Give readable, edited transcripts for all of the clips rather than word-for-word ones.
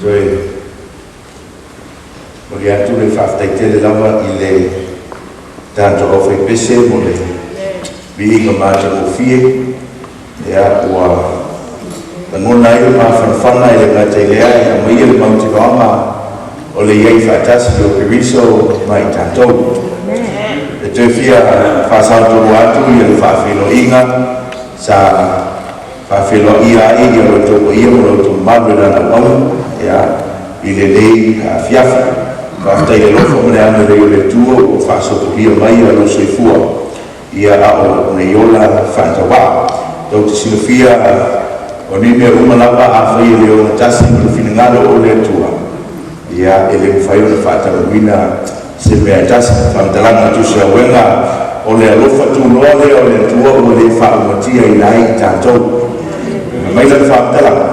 Toe momoli atu le faafetai tele lava i le tatou aufaipese mo le viiga matagofie. Ia, ua lagona ai le mafanafana. E le gata i lea, e aumaia le mautinoaga o le i ai faatasi o Keriso ma i tatou. E toe fia faasaotolua atu ia le faafeiloaiga sa faafeiloaia ai ia lo outou paia ma lo outou mamalu e lana auauna, ia, i lenei afiafi. Faafetai i le alofa ma le agalelei o le Atua ua faasopolia mai lou soifua, ia, a o lou nei ola faatauvaa. Tou te silafia, o nei mea uma lava, afai e le ogatasi ma le finagalo o le Atua, ia, e le mafai ona faataunuuina se mea e tasi. Faamatalaga tusi auega o le alofa tunoa lea o le Atua ua le faaumatia ai i tatou. Mai lana faamatalaga,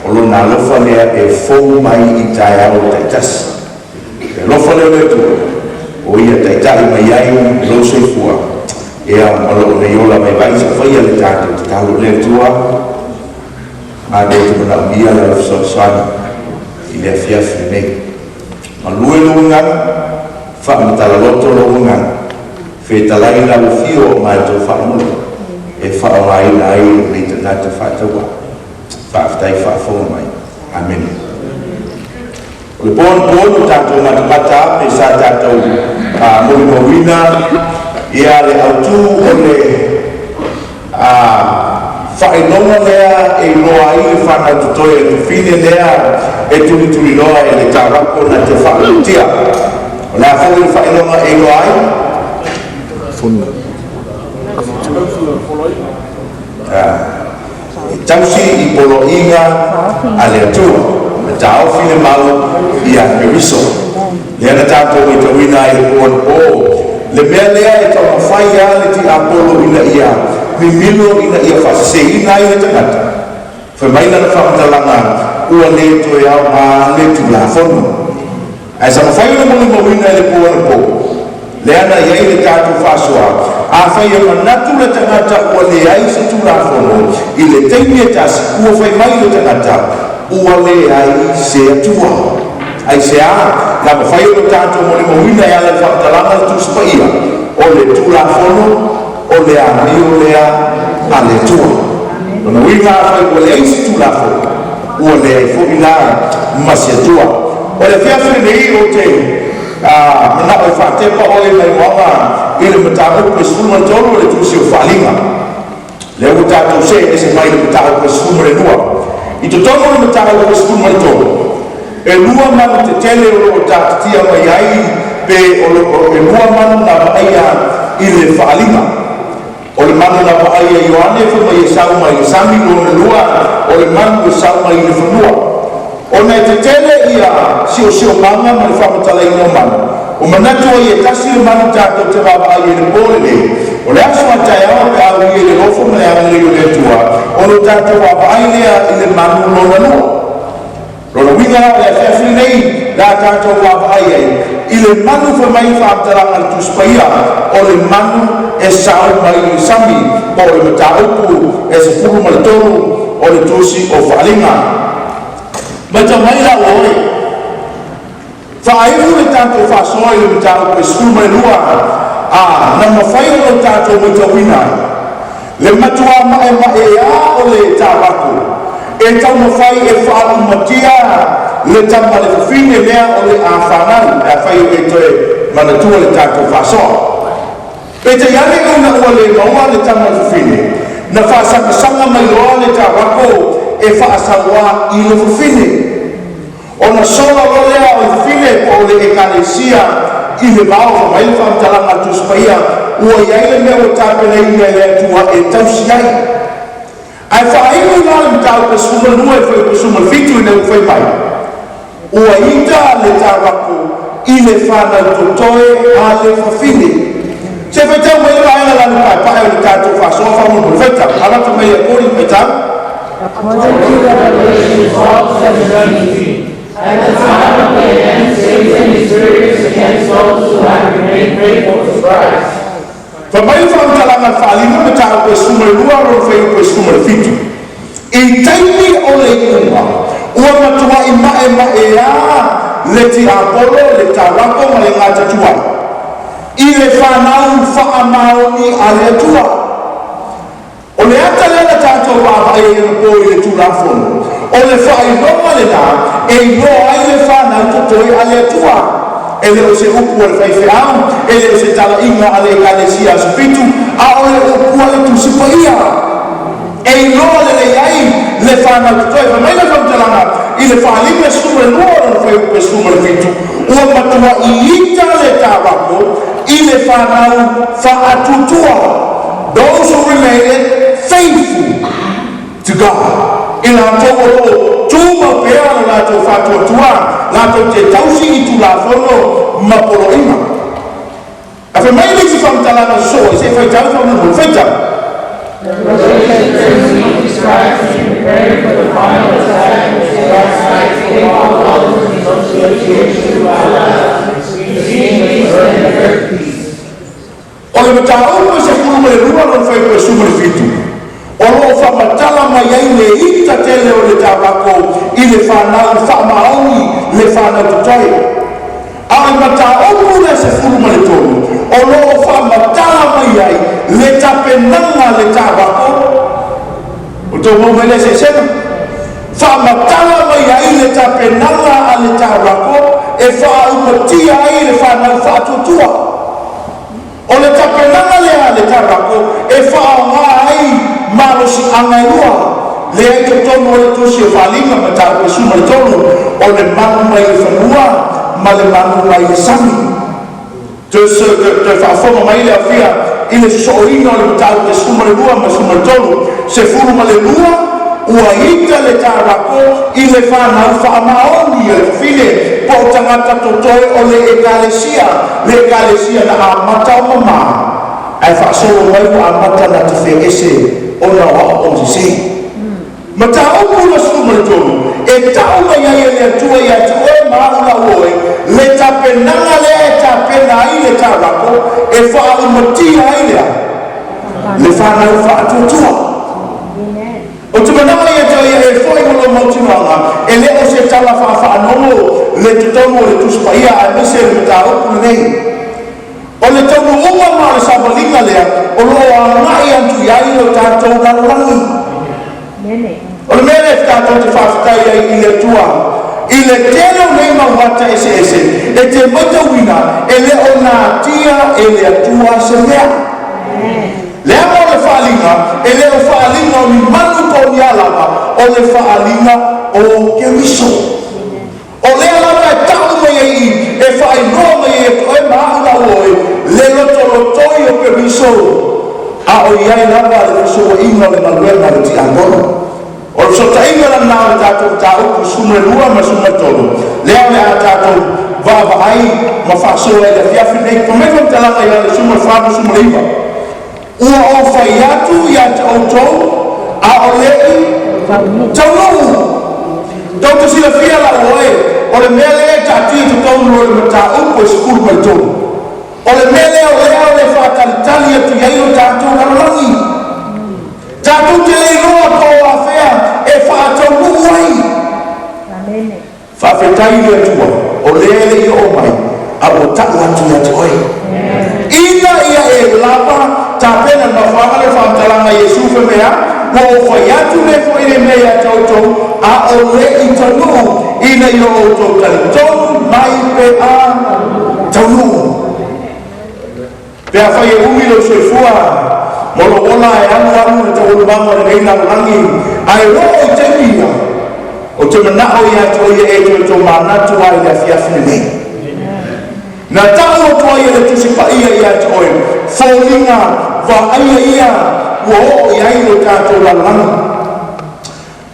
o lona alofa lea e fou mai i taeao taitasi. Le alofa lea o le Atua o ia taitai mai ai lou soifua, ia, ma lou nei ola vaivai. Sa faia le tatou tatalo. Le Atua, matou te manaomia lau fesoasoani i le afiafi lenei. Malue lou agaga, faamatala loto lou agaga, fetalai lau afio o matou faamuli e faaaogaina ai lenei tagata faatauvaa. Faafetai faafofoga mai. Amene. O le po anapo na tatou matamata pe sa tatou molimauina ia le autū o le faailoga lea e iloa ai le fanau totoe e tufine lea e tulituliloa e le taurako na te faalutia. O le a foi le faailoga e iloa ai? E tausi i poloaiga a le Atua ma taofi le mau ia Keriso. Lea na tatou maitauina ai le po anapo le mea lea e taumafai a le tiapolo ina ia mimilo, ina ia faaseseina ai le tagata. Fai mai lana faamatalaga, ua le toe aoga le Tulafono. Ae sa mafai ona molimauina i le po anapo lea na i ai le tatou faasoa, afai e manatu le tagata ua leai se Tulafono, i le taimi e tasi ua fai mai le tagata ua leai se Atua. Aisea na mafai ona tatou molimauina e ala i faamatalaga le Tusi Paia, o le Tulafono o le amio lea a le Atua? Lona uiga, afai ua leai se Tulafono, ua leai foi la ma se Atua. O le afiafi lenei ou te manao e faatepa oe mai moaga i le mataupu e 13 o le Tusi o Faaaliga. Lea ua tatou see ese mai le mataupu e 12. I totonu o le mataupu e 13, e lua manu tetele o loo taatitia mai ai, pe o e lua manu na vaaia i le Faaaliga. O le manu na vaaia Ioane fai mai e sau mai le sami. Lona lua, o le manu e sau mai i le fanua. Ona e tetele ia siosiomaga ma le faamatalaina o manu, o manatu ai e tasi le manu tatou te vaavaai i le po lenei. O le aso a taeao, pe a uia i le alofa ma le agalelei o le Atua, o lo tatou vaavaai lea i le manu lona lua. Lona uiga, o le afiafi lenei la tatou vaavaai ai i le manu. Fai mai faamatalaga le Tusi Paia, o le manu e sau mai i le sami, po o le mataupu e 13 o le Tusi o Faaaliga. Matau mai la oe, faaiu le tatou faasoa i le mataupu e 12 a na mafai ona tatou maitauina ai le matuā ma'ema'eā o le taurako e taumafai e faalumatia le tama le fafine lea o le a fanau. E afai o e toe manatua le tatou faasoa, peitai ane ona ua le maua le tama le fafine, na faasagasaga mai loa le taurako e faasauā i le fafine, ona sola loa lea o le fafine, po o le ekalesia, i le vao. Fai mai le faamatalaga a le Tusi Paia, ua i ai le mea ua tapenaina e le Atua e tausi ai. Ae faaiu la le mataupu e 12 e fuaiupu 17, ina ua fai mai ua ita le taurako i le fanau totoe a le fafine. Se faitau mai le vaega la le paepae o le tatou faasoa faamolemole. Faitau amata mai Akoli, faitau. According to Revelation 12:17, at the time of the end, Satan is furious against those who have remained faithful to Christ. Fai mai le faamatalaga Faaaliga mataupu e 12 lona fuaiupu e 17, i taimi o le iuga Ua matuai ma'ema'eā le tiapolo le taulako ma le gatatuai i le fanau faamaoni a le Atua. O le ata lea na tatou vaavaai ai anapo i le Tulafono, o le faailoga lenā e iloa ai le fanau totoe a le Atua. E le o se upu a le faifeau, e le o se talaiga a le Ekalesia Aso Fitu, a o le upu a le Tusi Paia e iloa lelei ai le fanau totoe. Fai mai le faamatalaga i le Faaaliga 12 lona fuaiupu e 17, ua matuai ita le taulako i le fanau faatuatua, those who remained faithful to God, i latou o loo tumau pea lo latou faatuatua latou te tausi i Tulafono ma poloaiga. Ae fai mai le isi faamatalaga sosoo ai, se i faitau faamolemole, faitau. Revelation 13 describes him preparing for the final attack which last night faithful followers in association with Allah, being the earth and earth peace. O le mataupu e 12 lona fuaiupu e 17, o loo faamatala mai ai le ita tele o le taulako i le fanau faamaoni, le fanau totoe. A o le mataupu le 13, o loo faamatala mai ai le tapenaga le taulako o tou mau mai le eseesega. Faamatala mai ai le tapenaga a le taulako e faaumatia ai le fanau faatuatua. O le tapenaga lea a le taulako e faaaogā ai malosiaga e lua lea i totonu o le Tusi o Faaaliga mataupu e 13, o le manu mai le fanua ma le manu mai le sami. Toe faafofoga mai le afia i le sosooina o le mataupu e 12 ma 13. 12, ua ita le taulako i le fanau faamaoni a le fafine, po o tagata totoe o le Ekalesia, le Ekalesia na amata o mamā ae faasolo mai ua amata na tafeese ona o aoaoga sesē. Mataupu le 13 e tau mai ai e le Atua ia te oe ma au lau oe le tapenaga lea e tapena ai le taulako e faaumatia ai lea le fanau faatuatua. O te managa ia te ia e foi mo lo mautinoaga, e le o se tala faafaanogo le totonu o le Tusi Paia aemaise le mataupu lenei. O le taunuuga ma o le savaliga lea o loo agai atu i ai o tatou lalolagi. O le mea lea tatou te faafetai ai i le Atua i le tele o nei mau ata eseese e te matauina, e le o natia e le Atua se mea. Leaga o le faaliga e le o faaliga o ni manu po o ni alava, o le faaliga o Keriso. O lea lava e tau mai ai i e faailoa mai ai e oe ma au lau oe le lotolotoi o Keriso, a o i ai lava le fesoaina o le galuega a le tiakono. O le fesootaiga lena o le tatou mataupu 12 ma 13 lea o le a tatou vaavaai ma faasoa i le afiafi nei. Fai mai faamatalaga ia le 14 ma 19, ua ou fai atu ia te outou a o le'i taunuu. Tou te silafia lau oe, o le mea lea e taatia totonu o le mataupu e 13, o le mea lea o lea o le faatalitali atu i ai o tatou lalolagi. Tatou te le iloa po o afea e faataunuu ai. Faafetai i le Atua o lea e le i oo mai a ua tau atu ia te oe ina ia e lava tapena le mafuaaga. Le faamatalaga Iesu faimea, ua ou fai atu le foi le mea ia te outou a o le'i taunuu, ina ia outou talitonu mai pe a taunuu. Pe afai e umi lou soifua mo lou ola e alu alu le taualumaga o lenei lalolagi ae oo i taimi ia, ou te manao ia te oe e toe tomanatu ai le afiafi lenei na tau atu ai e le Tusi Paia ia te oe foliga vaaia ia ua oo i ai lo tatou lalolagi.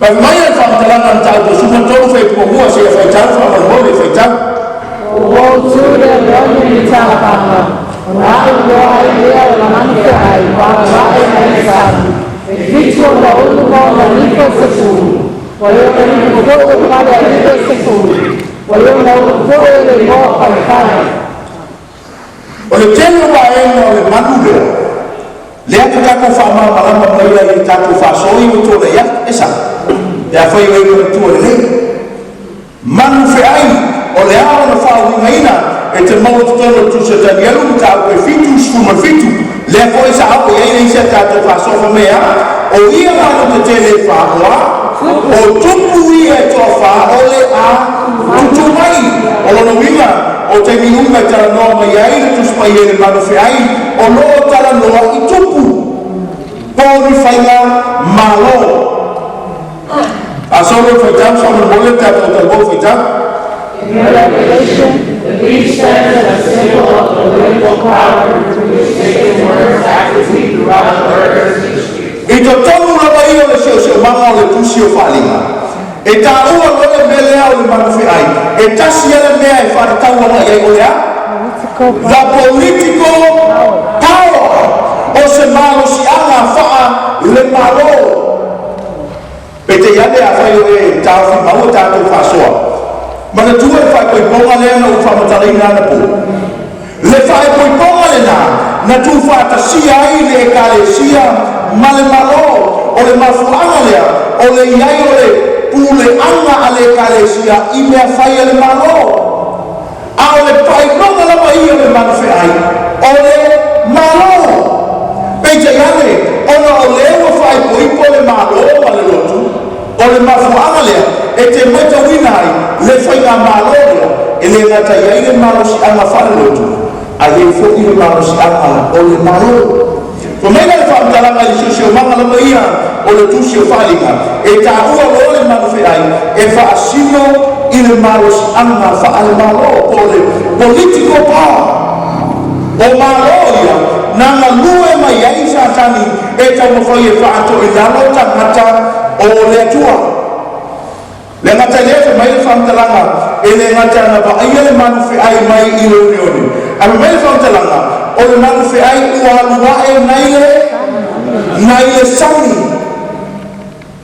Fai mai le faamatalaga na tau suma tolu fai muamua, seia faitau faamolemole, faitau. Ua ou tu le alogi ni talapanga, o na au loa ai lea o lamanu fe ai, wa mai le sami. E fitu o na ulu mo na nifo se fulu. Wa leo na nifo fo o pale a nifo se fulu. Wa leo na ulu fo e le moa palefale. O le tele o vaega o le manu lea lea ka tatou faamalamalama mai ai i tatou faasoi o tolai atu esa pe afai o e manatua lelei. Manu feai o le a ona faauigaina e te maua i totonu o le Tusi o Tanielu mataupu e 77, lea foi sa oo i ai le isi a tatou faasoa fai mai e a? O ia manu tetele e fa o a? O tupu ia e toafa o le a tutū mai. O lona uiga, o taimi uma e talanoa mai ai le Tusi Paia i le manu feai, o lo o talanoa i tupu po o ni faiga malo. A solo faitau faamolemole le tatou talavou faitau. In Revelation, the beast stands as a symbol of political power through which Satan works actively throughout the earth's history. I totonu lava ia o le siosiomaga o le Tusi o Faaaliga, e taua loa le mea lea o le manu feai, e tasi lava le mea e faatatau agai i ai, o le a? The political power, o se malosiaga faalemalo. Peitai ane, afai o e taofi mau a tatou faasoa, manatua le faaipoipoga lea na ou faamatalaina anapo. Le faaipoipoga lena na tuufaatasia ai le Ekalesia ma le Malo. O le mafuaaga lea o le i ai o le puleaga a le Ekalesia i mea fai a le Malo. A o le painoga lava ia o le manu feai, o le Malo. Peitai ane, ona o lea ua faaipoipo le Malo ma le lotu, o le mafuaaga lea e te matauina ai le faigamalo lea e le gata i ai le malosiaga faalelotu, ae i ai foi le malosiaga o le Malo. Fai mai la le faamatalaga i le siosiomaga lava ia o le Tusi o Faaaliga, e taua loa le manu feai e faasino i le malosiaga faalemalo po o le political power. O malo ia na galue mai ai Satani e taumafai e faatoilalo tagata o le Atua. Le gata i lea, fai mai le faamatalaga, e le gata na vaaia le manu feai mai i le oneone, ae fai mai le faamatalaga o le manu feai ua alu ae nai le sami.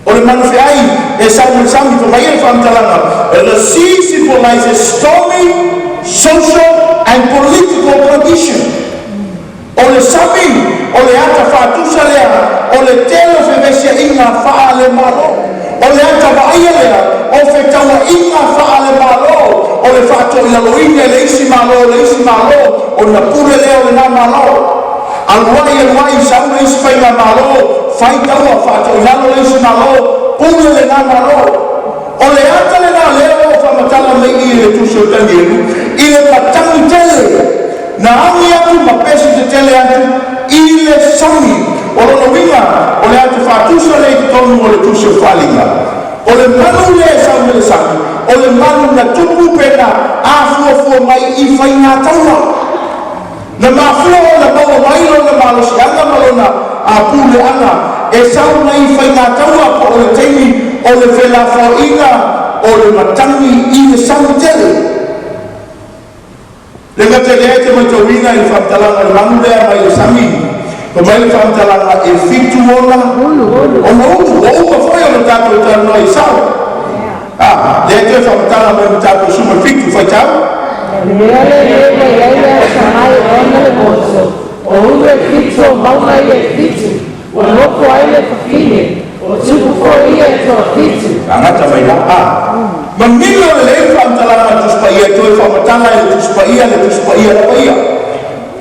O le manu feai e sau mai le sami. Fai mai le faamatalaga, the sea symbolizes stormy social and political condition. O le sami o le ata faatusa lea o le tele o fevesiaiga faalemalo. O le ata vaaia lea o fetauaiga faalemalo, o le faatoilaloina e le isi malo le isi malo, ona pule lea o lena malo. Aluai aluai sau le isi faiga malo, fai taua faatoilalo le isi malo, pule lena malo. O le ata lena lea o faamatala mai i le Tusi o Tanielu i le matagi tele na agi atu ma pesi tetele atu i le sami. O lona uiga, o le ata faatusa lea i totonu o le Tusi o Faaaliga, o le manu lea e sau mai le sami, o le manu na tupu pe na afuafua mai i faigataua na mafua ona maua mai lona malosiaga ma lona puleaga e sau mai i faigataua, po o le taimi o le felafoaiga o le matagi i le sami tele. Le gata lea e te matauina i le faamatalaga o le manu lea mai le sami, fai mai le faamatalaga e fitu ona ona ulu. Ua uma foi ona tatou talanoa i sao a lea toe faamatala mai mataupu 17, faitau. O le mea lenei ua i ai le atamai e ona le motu, o ulu e fitu o mauga ia e fitu, ua nofo ai le fafine, o tupu foi ia e toafitu. Agata mai la a manino lelei le faamatalaga Tusi Paia e toe faamatala e le Tusi Paia, le Tusi Paia lava ia.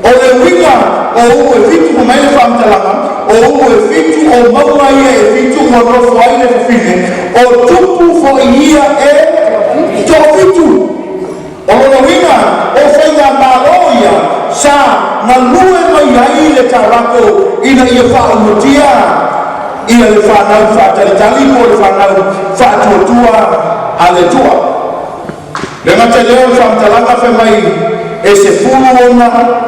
O le uiga o ulu e fitu, fai mai le faamatalaga o ulu e fitu o mauga ia e fitu ua nofo ai le fafine, o tupu foi ia e toafitu. O lona uiga, o faiga malo ia sa galue mai ai le tarako ina ia faaumatia ia le fanau faatalitali po o le fanau faatuatua a le Atua. Le gata lea o le faamatalaga, fai mai e 10 ona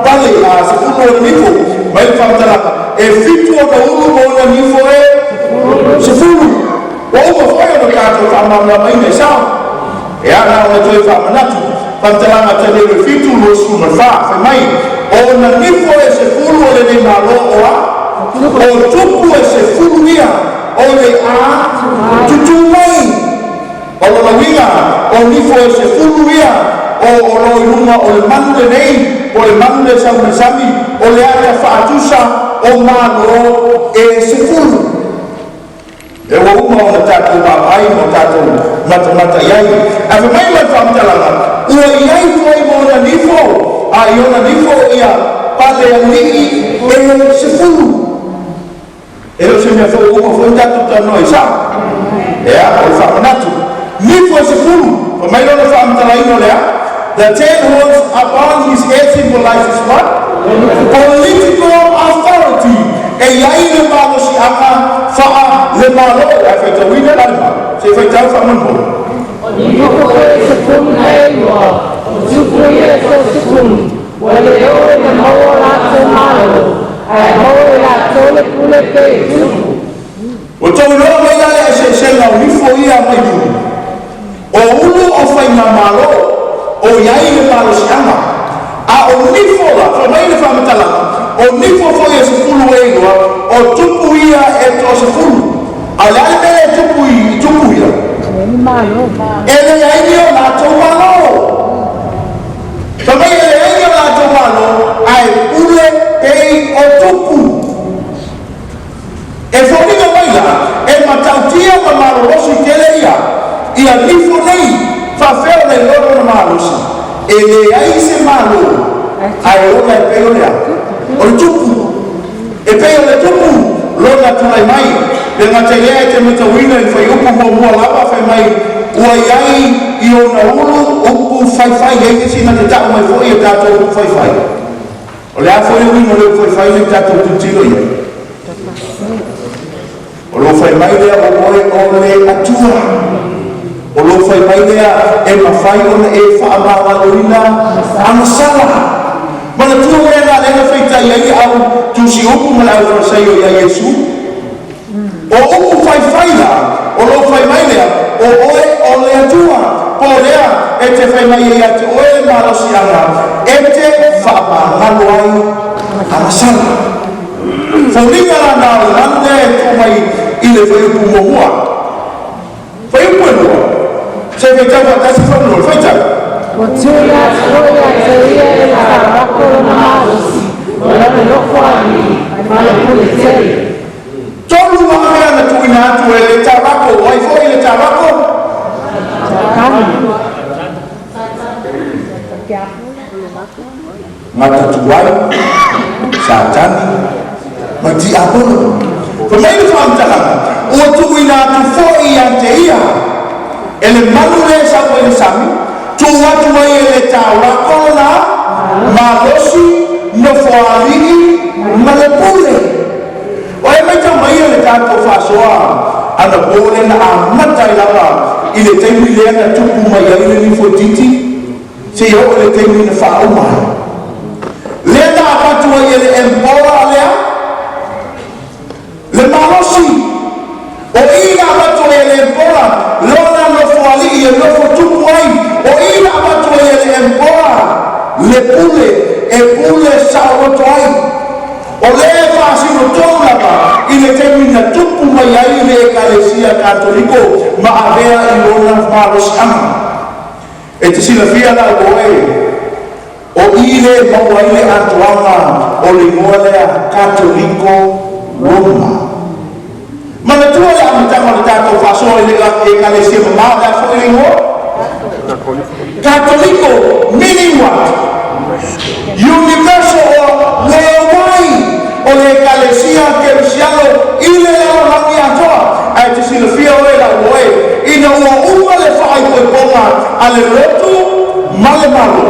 pale a 10 ona nifo. Mai le faamatalaga e fitu ona ulu ma ona nifo e 10. Ua uma foi ona tatou faamalamalamaina i sao e ana ona toe faamanatu. Faamatalaga Tanielu e 7:24, fai mai ona nifo e 10 o lenei malo o a o tupu e 10 ia o le a tutū mai. O lona uiga, o nifo e 10 ia o lo i luga o le manu lenei, po o le manu le sau mai sami, o le ata faatusa o malo e 10. E ua uma ona tatou vaavaai ma tatou matamata i ai. Ae fai mai ma le faamatalaga, ua i ai foi ma ona nifo, a i ona nifo ia palealii e 10. E le o se mea foi ua uma foi tatou talanoa i sao. Ea, o le faamanatu. Nifo e 10, fai mai lona faamatalaina o lea. The 10 horns upon his head symbolizes what? Political authority. E i ai le malosiaga faa le malo. Ae faitauina la le malo. Se i faitau faamolemole. O nifo foi e 12, o tupu ia e 10, ua le oo ina maua latou malo, ae maua e latou le pule pei e tupu. Ua tou iloa mai la le eseesega o nifo ia mai ulu. O ulu o faigamalo, o i ai le malosiaga. A o nifo la, fai mai le faamatalaga, o nifo foi e 12, o tupu ia e 10. A o le a le mea e tupu i tupu ia? E leai ni o latou malo. Fai mai e leai ni o latou malo, ae pule pei o tupu. E foliga mai la, e matautia ma malolosi tele ia, ia nifo nei, faafea o le iloa lona malosi. E leai se malo, ae ola e pei o lea. O le tupu. E pei o le tupu, lona tulai mai. Le gata i lea e te matauina i le fuaiupu muamua lava, fai mai, ua i ai i ona ulu upu faifai, ai te sina te tau mai foi e tatou upu faifai. O le a foi le uiga o le upu faifai le tatou tilotilo i ai. O lo fai mai lea o oe o le Atua. O lo fai mai lea e mafai ona e faamagaloina agasala. Manatua mea na lea na faitai ai au tusi upu ma le au Farisaio ia Iesu. O upu faifai la, o lo fai mai lea, o oe o le Atua. Po lea e te fai mai ia te oe le malosiaga, e te faamagalo ai agasala. Foliga la na o le manu lea e tuu mai i le fuaiupu muamua. Fuaiupu e lua. Se faitau faatasi faamolemole. Faitau. Ua tuuina atu foi ia te ia e le taurako lona malosi, o lona nofoalii, ma le pule tele. Tolu mea na tuuina atu e le taurako. O ai foi le taurako? Satani. Gatatuai, Satani, ma Tiapolo. Fai mai le faamatalaga, ua tuuina atu foi ia te ia. E le manu lea sau ai le sami, tuu atu ai e le taurako lona malosi, nofoalii, ma le pule. O e mai tau mai le tatou faasoa ana po le na amata ai lava i le taimi lea na tupu mai ai le nifo titi, se i oo le taimi na faauma ai. Lea na avatu ai e le empora lea, le malosi. O i na avatu ai e le empora, lona nofoalii e nofo tupu ai. O i na avatu ai e le empora, le pule, e pule saoloto ai. O lea faasino tonu lava i le taimi na tupu mai ai le Ekalesia Katoliko ma avea i lona malosiaga. E te silafia la oe, o i le maua ai le atoaga o le igoa lea Katoliko Roma. Manatua le amataga o le tatou faasoa i le Ekalesia mamao le a foi le igoa? Katoliko, meaning what? Universal or worldwide. O le Ekalesia Kerisiano i le lalolagi atoa. Ae te silafia oe la oe, ina ua uma le faaipoipoga a le lotu ma le malo.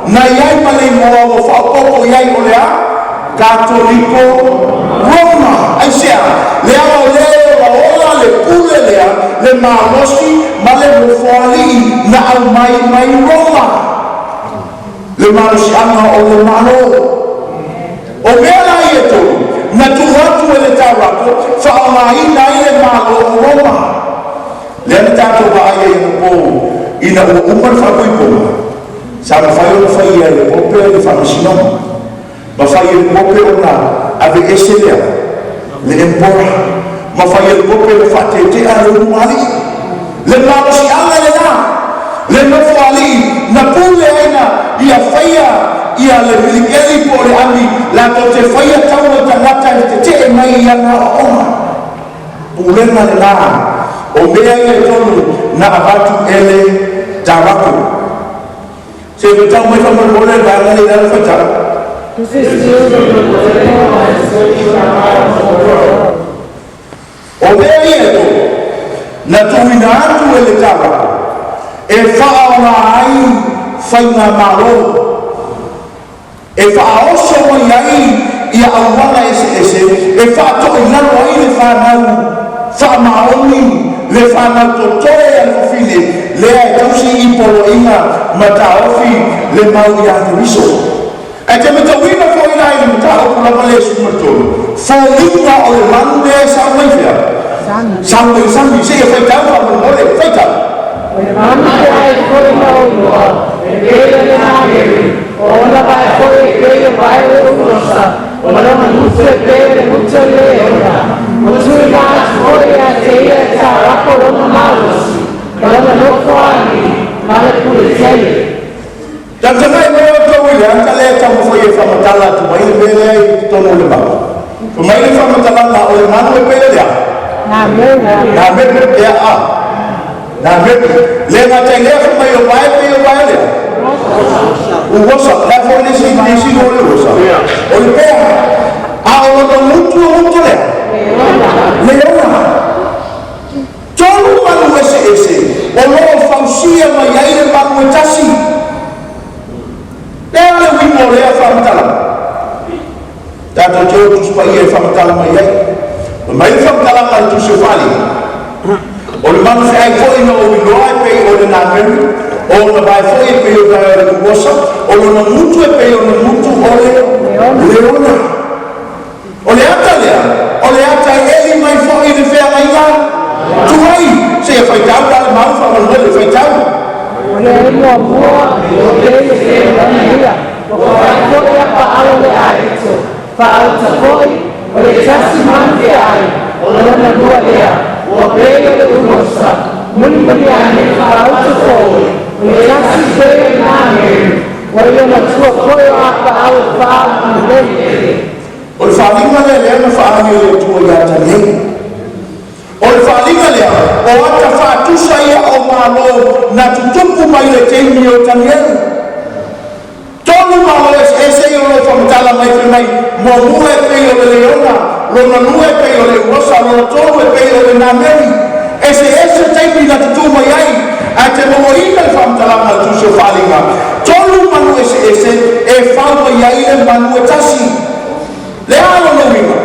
Na iai ma le igoa ua faaopoopo i ai o le a? Katoliko Roma. Aisea, leaga o lea e olaola le pule lea, le malosi ma le nofoalii na aumai mai Roma. Le malosiaga o le malo. O mea la ia tolu, na tuu atu e le taurako, faaaogaina ai le malo o Roma. Lea na tatou vaai ai anapo ina ua uma le faapoipoga, sa mafai ona faia e le Pope le faamasinoga. Ma fai e le Pope ona aveese lea, le empora. Ma fai e le Pope le faatetea le ulugalii. Le malosiaga lena, le nofoalii, na pule ai na ia faia ia le milikeli po o le ami latou te faia taua i tagata e tetee mai i ana aoaoga. Pulega le la o mea ia e tolu na avatu ele tavaku. Se tau mai faamolemole le vaega le i lalo faitau. This is still the political and social of the world. O mea ia e tolu na tuuina atu e le tavaku e faaoga ai faiga malo e faaoso mai ai ia auala eseese e faatoilalo ai le fanau faamaoni le fanau totoe a le fafine lea e tausi i poloaiga ma taofi le mau iā Keriso. Ae te matauina foi la i le mataupu lava le 13 foliga o le manu lea e sau mai fea sau mai sami seia faitau faamolemole faitau. O le manu feai foi na ou iloa, e pei o le nameri, o ona vae foi e pei o vae o le uosa, o lona gutu e pei o le gutu o le leona. Ua tuuina atu foi ia te ia e Tarako lona malosi, ma lona nofoalii, ma le pule tele. Tagatagai mai outou i le ata lea e taumafai e faamatala atu mai le mea lea i totonu o le mau. Fai mai le faamatalaga o le manu e pei o le a? Nameri. Nameri, ea a. Nameri. Le gata i lea fai mai o vae pei o vae o le a? Uosa. O le a foi le isi le isi o le uosa? O le pea. A o lona gutu o gutu o le a? Leona. Tolu manu eseese o lo o fausia mai ai le manu e tasi. Lea le uiga o lea faamatalaga. Tatou te o Tusi Paia e faamatala mai ai. Fai mai le faamatalaga a le Tusi o Faaliga, O le manu feai foi na ou iloa e pei o le nameri, o ona vae foi e pei o vae o le uosa, o lona gutu e pei o le gutu o le leona. O le ata lea, o le ata e eli mai foi le feagaiga tuai. Seia faitau la le mau faamolemole, faitau. O le ai muamua, ua pei o se leona ia, ua vaai foi apaau o le a'ito, faauta foi, o le tasi manu feai, o lona lua lea, ua pei o le uosa, mulimuli ane faauta foi, o le tasi pei o le nameri, ua ia matua foi o apaau e fā o le. O le faaaliga lea lea na faaali e le Atua ia Tanielu. O le faaaliga lea, o ata faatusa ia o malo na tutupu mai le taimi o Tanielu. Tolu malo eseese ia o lo o faamatala mai fai mai, muamua e pei o le leona, lona lua e pei o le uosa, lona tolu e pei o le nameri. Eseese taimi na tutū mai ai, ae te mauaina le faamatalaga a le Tusi o Faaaliga, tolu manu eseese e fau mai ai le manu e tasi. Le a lona uiga?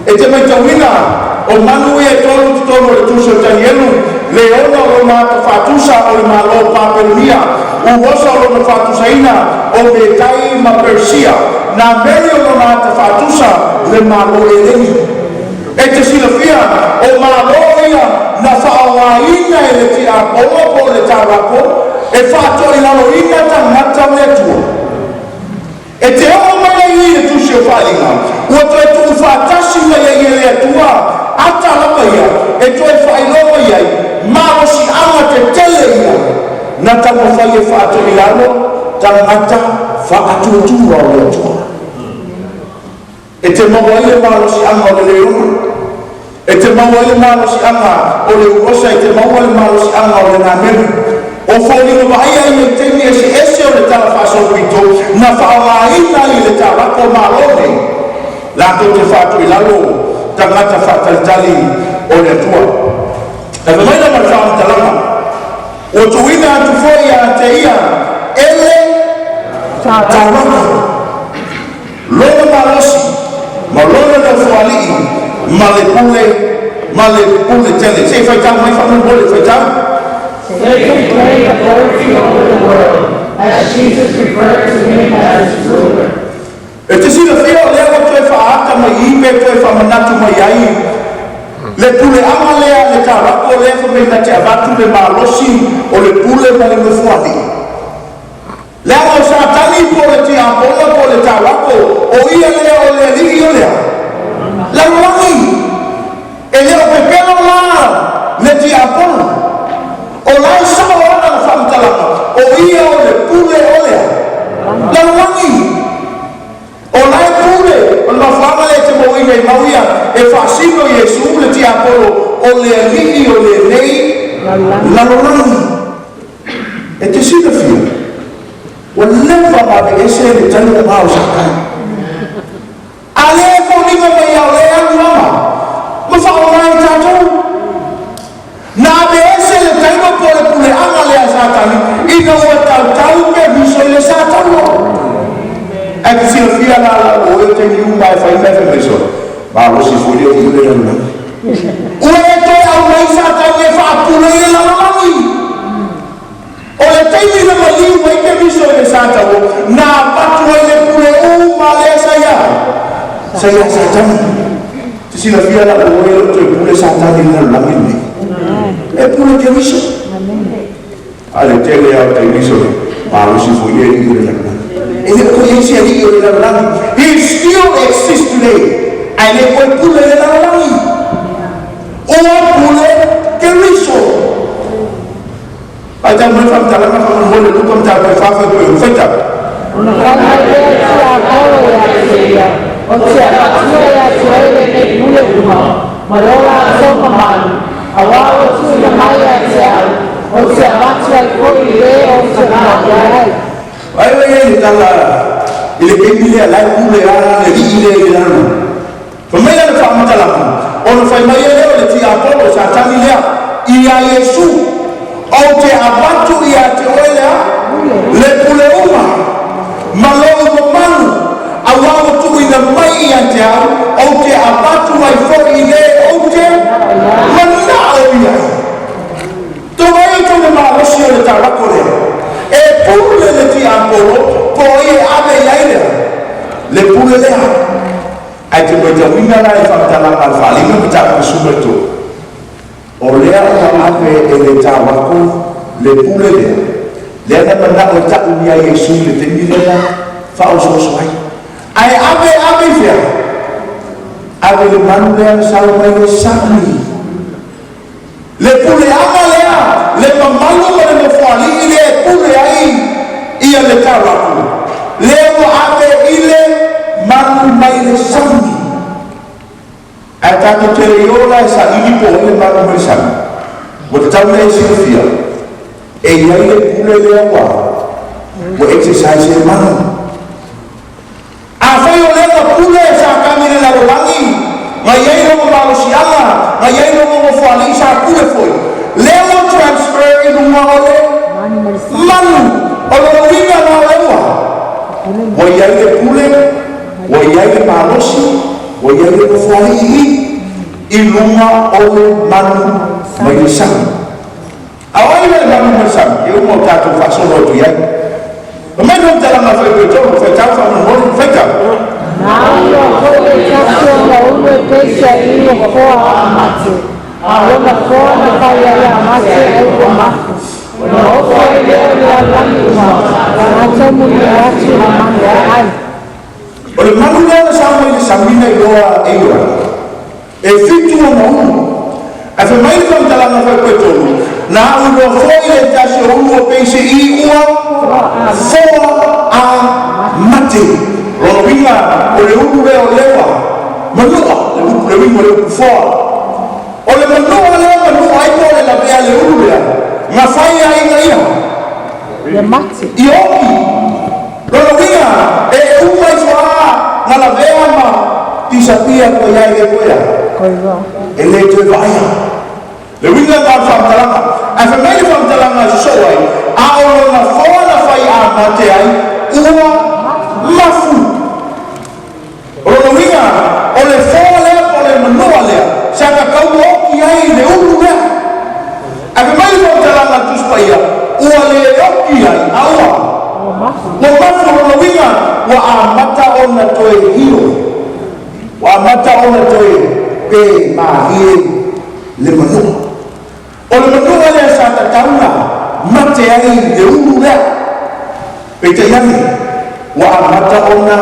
E te matauina o manu ia e tolu i totonu o le Tusi o Tanielu, leona o lona ata faatusa o le Malo o Papelonia, uosa o lona faatusaina o Metai ma Persia, nameri o lona ata faatusa le Malo Eleni. E te silafia o Malo ia na faaaogaina e le tiapolo po o le tarako e faatoilaloina tagata o le Atua. E te oo mai ai i le Tusi o Faaliga, ua toe tuufaatasi mai ai e le Atua ata lava ia e toe faailoa mai ai malosiaga tetele ia na taumafai e faatoilalo tagata faatuatua o le Atua. E te maua ai le malosiaga o le leona, e te maua ai le malosiaga o le uosa, e te maua le malosiaga o le nameri. O foliga vaaia ia i taimi eseese o le tala faasolopito na faaaogaina ai e le tarako malo nei latou te faatoilalo tagata faatalitali o le Atua. Ae fai mai la ma le faamatalaga, ua tuuina atu foi ia te ia e le tarako lona malosi ma lona nofoalii ma le pule ma le pule tele. Se i faitau mai faamolemole, faitau. Satan claimed authority over the world, as Jesus referred to him as its ruler. E te silafia o lea ua toe faaata mai i i pe toe faamanatu mai ai le puleaga lea a le tarako lea fai mai na te avatu le malosi o le pule ma le nofoalii. Leaga o Satani po o le tiapola po o le tarako, o ia lea o le alii o le lalolagi. E le o pepelo la le tiapola. O la e sao ana le faamatalaga, o ia o le pule o le lalolagi. O la e pule, o le mafuaaga lea e te mauaina i mau ia e faasino Iesu le tiapolo le alii o lenei lalolagi. E te silafia, ua leva ona aveese le taino o Satani. A lea e foliga mai ia o lea e alu ama ma faaaoga e tatou. Na aveese le taino po o le puleaga lea a Satani ina ua tautau Keriso i le Satano. Ae te silafia la lau o e taimi uma e fai mea fai mai solo. Malosi foi le alii o le lalolagi. Ua e toe aumai Satani e faapule i le lalolagi. O le taimi na maliu ai Keriso i le Satano, na avatu ai le pule uma lea sa ia. Sa ia Satani. Te silafia la o e o toe pule Satani i le lalolagi lenei. E pule Keriso. A le tele au taimi solo. Malosi foi le alii o le lalolagi. E le o i se alii o le lalolagi. He still exists today. Ae le koe pule le lalolagi. Ua pule Keriso. Ai tau mai whamtalanga whamanhole luka mta koe whawhai koe whaita. Ona fai mai lea tiapolo ia te ia, o te avatua ia te oe lenei pule uma, ma lo latou mamalu, auā ua tuuina mai ia te au, ou te avatu ai foi i le ou te manao i ai. Ai oi e le tala i le keimi lea lai pule a le alii lea i le lalolagi. Fai mai le faamatalaga, ona fai mai e lea o le tiapolo Satani lea ia Iesu, ou te avatu ia te oe lea le pule uma ma lou mamalu, auā ua tuuina mai ia te au, ou te avatu ai foi i le ou te manao i ai. Tonga i tau le malosi o le taulako lea. E pule le tiapolo po o ia e ave i ai lea. Le pule lea. Ae te matauina la i faamatalaga a le faaaliga ma tatou suma i tolu. O lea ua ave e le taulako le pule lea. Lea na manao e tau ia Iesu i le taimi lea na faaosooso ai. Ae ave ave i fea? Ave i le manu lea na sau mai le sami. Le puleaga lea, le mamalu ma le nofoalii lea e pule ai ia le taulako. Lea ua ave i le manu mai le sami. Ae tatou te le iloa la e saili po o ai le manu mai le sami. Ua tatau ona e silafia, e i ai le pule lea ua exercise e le manu. Afai o lea na pule e Satani i le lalolagi, na i ai lona malosiaga, na i ai lona nofoalii sa pule foi, lea ua transfer i luga o le manu. O lona uiga la o le ua. Ua i ai le pule, ua i ai le malosi, ua i ai le nofoalii i luga o le manu mai le sami. A o ai le manu mai le sami? E uma o tatou faasolo atu i ai. Fai mai le faamatalaga fai Petoro, faitau faamolemole, faitau. Na ou iloa foi le tasi ona ulu e pei se alii o foa a mate, a o lona foa na fai ai a mate ai ua mafu. Ona ofo ai lea o le lalolagi uma, latou mulimu atu i le manu e ai. O le manu lea na sau mai le sami na iloa e Ioane. E 7 ona ulu. Ae fai mai le faamatalaga fai Petoro, na ou iloa foi le tasi o ulu o pei se i ua foa a mate. Lona uiga o le ulu lea o leua manua, le upu le uiga o le upu foa. O le manua lea manua ai po o le lavea le ulu lea, na fai ai na ia. Ia mate. I oki. Lona uiga e uma ifo a na lavea ma disappear koe ai e koe a. Koe roa. E le toe vaaia. Le uiga na o le faamatalaga. Ae fai mai le faamatalaga e sosoo ai, a o lona foa na fai a mate ai, ua mafu. O lona uiga, o le foa lea po o le manua lea, sa tatau oki ai le ulu lea. Ae fai mai le faamatalaga a le Tusi Paia, ua le oki ai, a ua ua mafu. O lona uiga, ua amata ona toe hio. Ua amata ona toe pe malie le manua. O le manua lea sa tatau na mate ai le ulu lea. Peitai ane, ua amata ona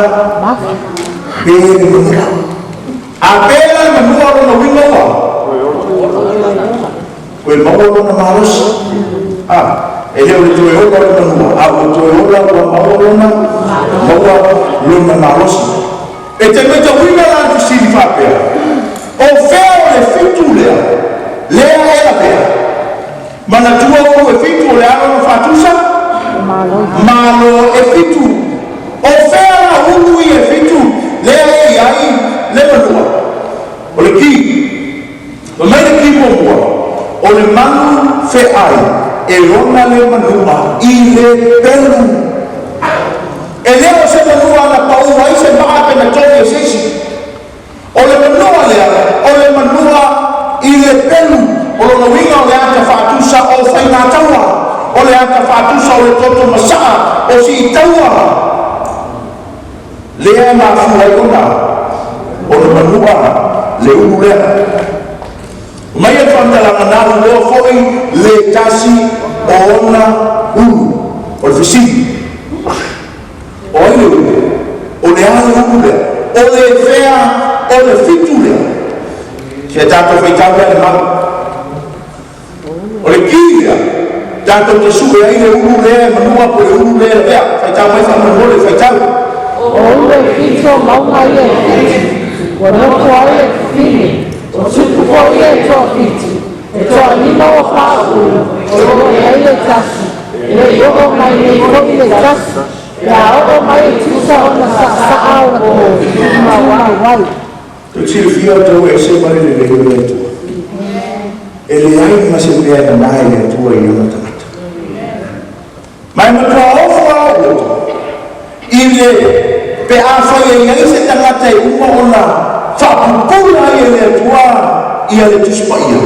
pe le manua. A pe la le manua o lona uiga ua koe maua lona malosi. A, e le o le toe ola o le manua, a ua toe ola ua maua lona malosi. E te matauina la le fesili faapea, o fea o le 7 lea? Lea e lavea. Manatua ulu e 7 o le alo na faatusa malo e 7. O fea la ulu i e 7 lea e iai le manua. O le ki. Ma mai le ki muamua. O le manu feai e ona le manua i le pelu. E leo se manua na pau ai se maa pe na togi e seisi. O le manua lea, o le manua i le pelu. O lona uiga o le ata faatusa o faigataua. O le ata faatusa o le toto masaa o siitaua. Lea mafua ai ona o le manua le ulu lea. Mai e whantalanga nā uloa foi le tasi o ona ulu. O le fesili. O ai le ulu. O le a le ulu lea. O le fea o le 7 lea. Se tātou whaitau lea le mau. O le ki lea. Tātou te sue ai le ulu lea manua po le ulu lea lea. Whaitau mai whamanole whaitau. O ulu e 7 o maunga ia e 7. Ua nofo ai e fafine. O tupu foi e toa 7. E toa 5 o pāu. O loo e ai le tasi. E le i oo mai nei foi le tasi. Pe a oo mai e tusa ona sa'asa'a o na tumau ai. Te silafia o tau e se mai le lei o le Atua. E le ai ma se mea na mai le Atua i ona tagata. Mai matua ofo a o i le pe a whai e iai se tagata e uma ona whaapupula ai e le Atua ia le tusipaia.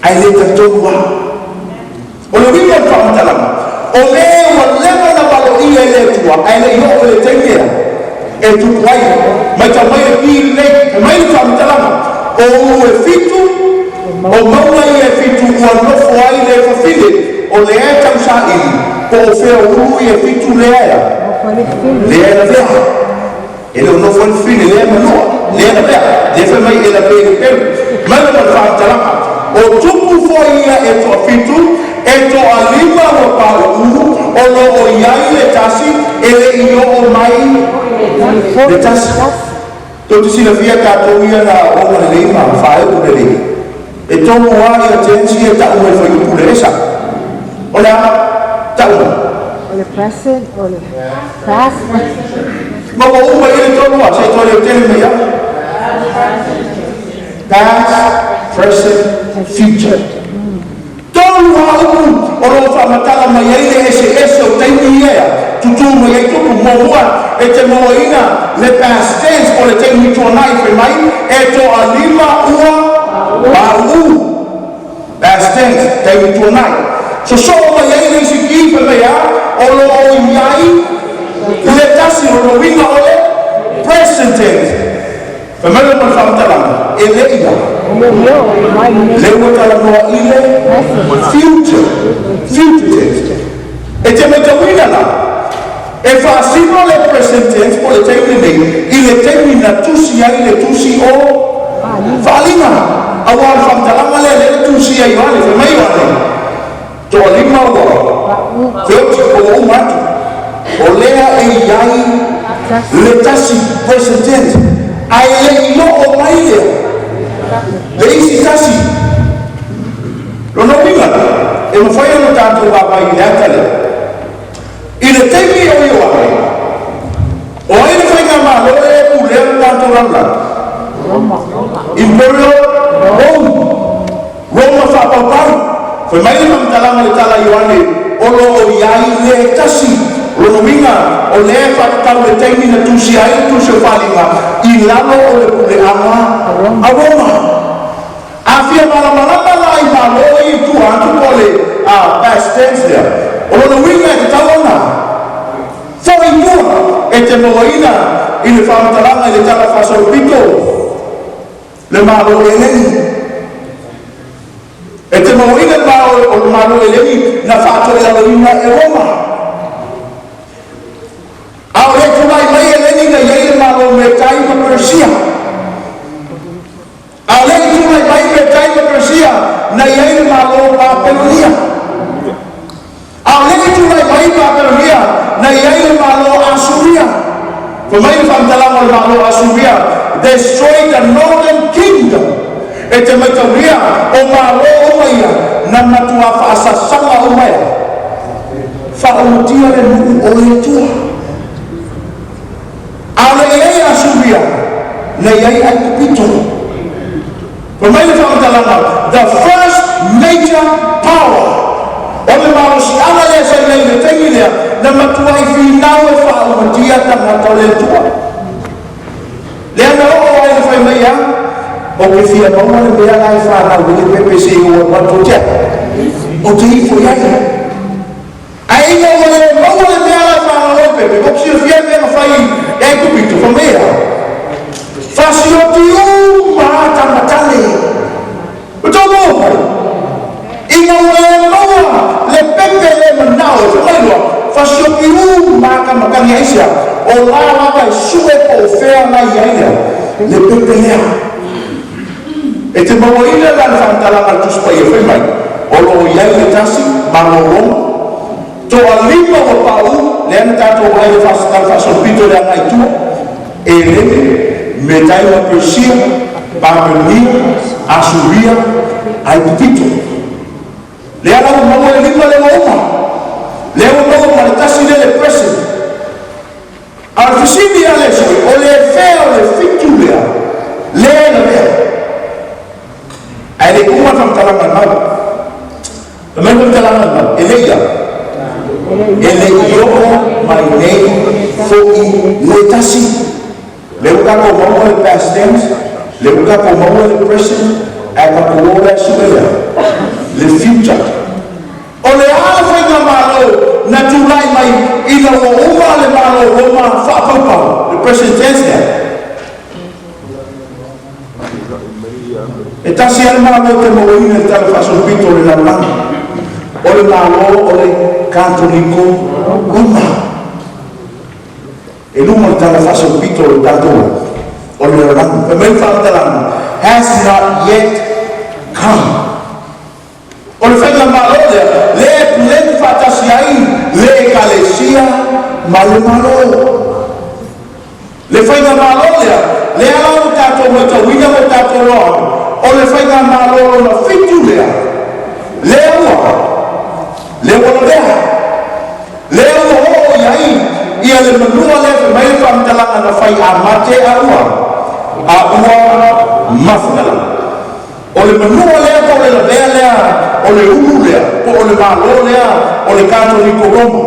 Ai le tatonu a. O le uiga o le faamatalaga. O le ua leva na valoia e le Atua ai le i oo i le taimi ea e tupu ai. Mai tau mai le ki lenei, mai le faamatalaga. O ulu e 7, o maunga ia e 7 ua nofo ai le fafine. O le e tausaili, po o fea ulu ia e 7 lea ea. Lea e lavea. E le o nofo ai le fafine, lea e manua, lea e lavea. Lea fai mai e lavea i le pelu. Mai le ma le faamatalaga. O tupu foi ia e toa 7, e toa 5 ua pau o lo o iai le tasi, e le i oo mai le tasi. Tau te silafia tātou ia na ona le leima, whaeu le lei. E tonu a ia tensi e tau mai whai upu le esa. O le a, tau mai. O le present, o le past. Ma ua uma i le tonu a, se i toi le tele mai a. Past, present, future. Tolu a upu o lo whamatala mai ai le ese ese o taimi ia. Tutu mai ai tupu muamua e te mawaina le past tense o le taimi tuanai whai mai e toa 5 ua pau. Past tense, taimi tuanai. So so mai ai le isi ki whai mai a o lo o iai le tasi o lo winga o le present tense. Whai mai lo ma whamatalanga e le ia. Le ua talanoa i le future. Future tense. E te maitauina la, e whaasino le present tense po le taimi nei, i le taimi na tusi ai le tusi o whaalinga. Aua le whamatalanga lea le tusi ai wale, whai mai wale. Toa 5 ua, feoti o uma atu. O lea e iai le tasi present tense. Ai le i loo mai lea. Le isi tasi. Lona uiga la, e mawhai ana tātou wāpai i le ata lea. I le taimi o Ioane, o ai le whainga malo e pulea le tātou lalulagi. Imperial Rome. Roma whaapaupau. Whai mai le whamatalanga le tala Ioane, o lo o iai le tasi. Lona uiga, o lea whakatau le taimi na tusi ai le tusi o whalinga, i lalo o le puleaga a Roma. A fia malamalama la i malo i tua atu po le past tense lea. O lona uiga e te tau ona. Foi tua e te mawaina i le whamatalanga i le tala whasolopito le malo eleni. E te mawaina le malo o le malo eleni na whaatoe aloina e Roma. A o le tulai mai eleni na iai le malo me tai ma Persia. A o le tulai mai me tai ma Persia na iai le malo Babelonia. A o le tulai mai Babelonia na iai le malo Asuria. Fa mai le whamatalanga o le malo Asuria destroyed the northern kingdom. E te maitaulia o malo uma ia na matua faasasaga uma e faaumatia le nuu o le Atua. A o le i ai Asuria, na i ai Aikupito. Fai mai le faamatalaga, the first major power, o le malosiaga lea sa i ai i le taimi lea na matuai finau e faaumatia tagata o le Atua. Lea na oo ai le fai mai a o ke fia maua le mea la e fanau i le pepe se i o atu tea o te ifo i ai. Ae ina ua le maua le mea la e fanau ai pepe, o silafia mea na fai e Aikupito, fa mea fasioti uma tamatale o tau mai. Ina ua le maua le pepe le manao e whamailoa, fasioti uma tamatale aisia, o la lava e sue po o fea mai ai lea, le pepe lea. E te mauaina la le faamatalaga a le Tusi Paia fai mai, o lo o i ai le tasi, malologa, toalima ua pau, lea na tatou ai le faasolopito le agai i tua, Eleme, Metai ma Persia, Babelonia, Asuria, Aikupito. Lea la ua maua le lima lea ua uma. Lea ua maua ma le tasi lea le present. A o le fesili a le sui, o le fea o le fitu lea, lea e lavea. Ae le uma le faamatalaga a le mau. Fai mai le faamatalaga a le mau, e le ia. E le i oo mai nei fo'i le tasi. Lea ua tatou maua le past tense, lea ua tatou maua le present, ae tatou o lea sue lea, le future. O le a le faiga malo na tulai mai ina ua uma le malo Roma faapaupau, le present tense lea. E tasi lava le malo e te mauaina i le tala faasolopito o le lalolagi. O le malo o le Katoliko Roma. E luma o le tala faasolopito o le tatou o le lalolagi. Fai mai le faamatalaga, has not yet come. O le faiga malo lea, lea e puleni faatasi ai le ekalesia ma le malo. Le faiga malo lea, lea la ua tatou maitauina ma tatou loa, o le faiga malo lona fitu lea, lea ua lavea. Lea ua oo i ai ia le manua lea fai mai le faamatalaga na fai amate a ua mafuta. O le manua lea po o le lavea lea, o le ulu lea, po o le malo lea, o le Katoliko Roma.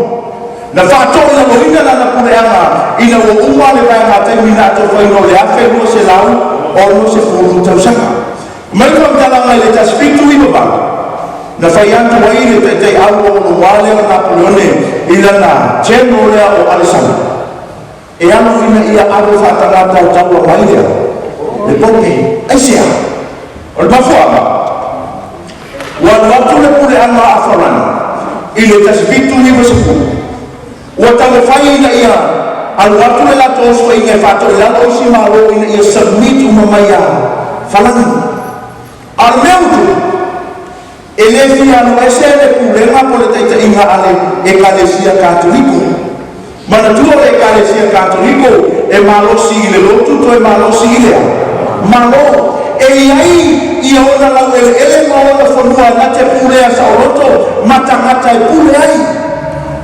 Na faatoilaloina lana puleaga ina ua uma le vaega taimi na atofaina o le 1260 tausaga. Mai le faamatalaga i le 1798, na fai atu ai le taitai au o loa lea o Napoleone i lana general lea o Alessandro. E alo ina ia ave faatagata o taua mai lea, le pope, aisea. O le mafuaaga, ua alu atu le puleaga a Farani i le 1790, ua taumafai ina ia alu atu le latou osofaiga e faatoilalo isi malo ina ia submit uma mai a Farani. A o le mea utu, e le fia alu ese le pulega po le taitaiga a le Ekalesia Katoliko. Manatua le Ekalesia Katoliko e malosi i le lotu toe malosi i lea malo. E iai ia ona lau eleele ma ona fanua na te pulea saoloto ma tagata e pule ai.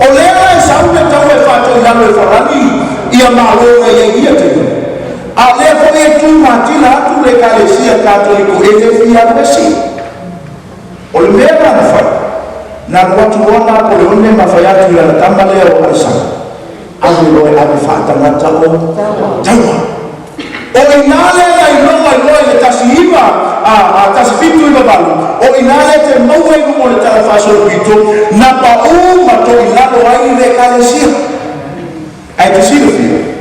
O lea e sau le tau e faatoilalo e Farani ia malo na iai ia taimi. A lea foi e tu matila atu le Ekalesia Katoliko e le fia alu ese. O le mea la na fai, na alu atu loa Napoleone ma fai atu i lana tama lea o Alessandro, ave loa e ave faatagata o taua. O ina lea na iloga iloa i le 1798, o ina lea te maua i luga o le tala faasolopito, na pau ma toilalo ai le ekalesia. Ae te silafia,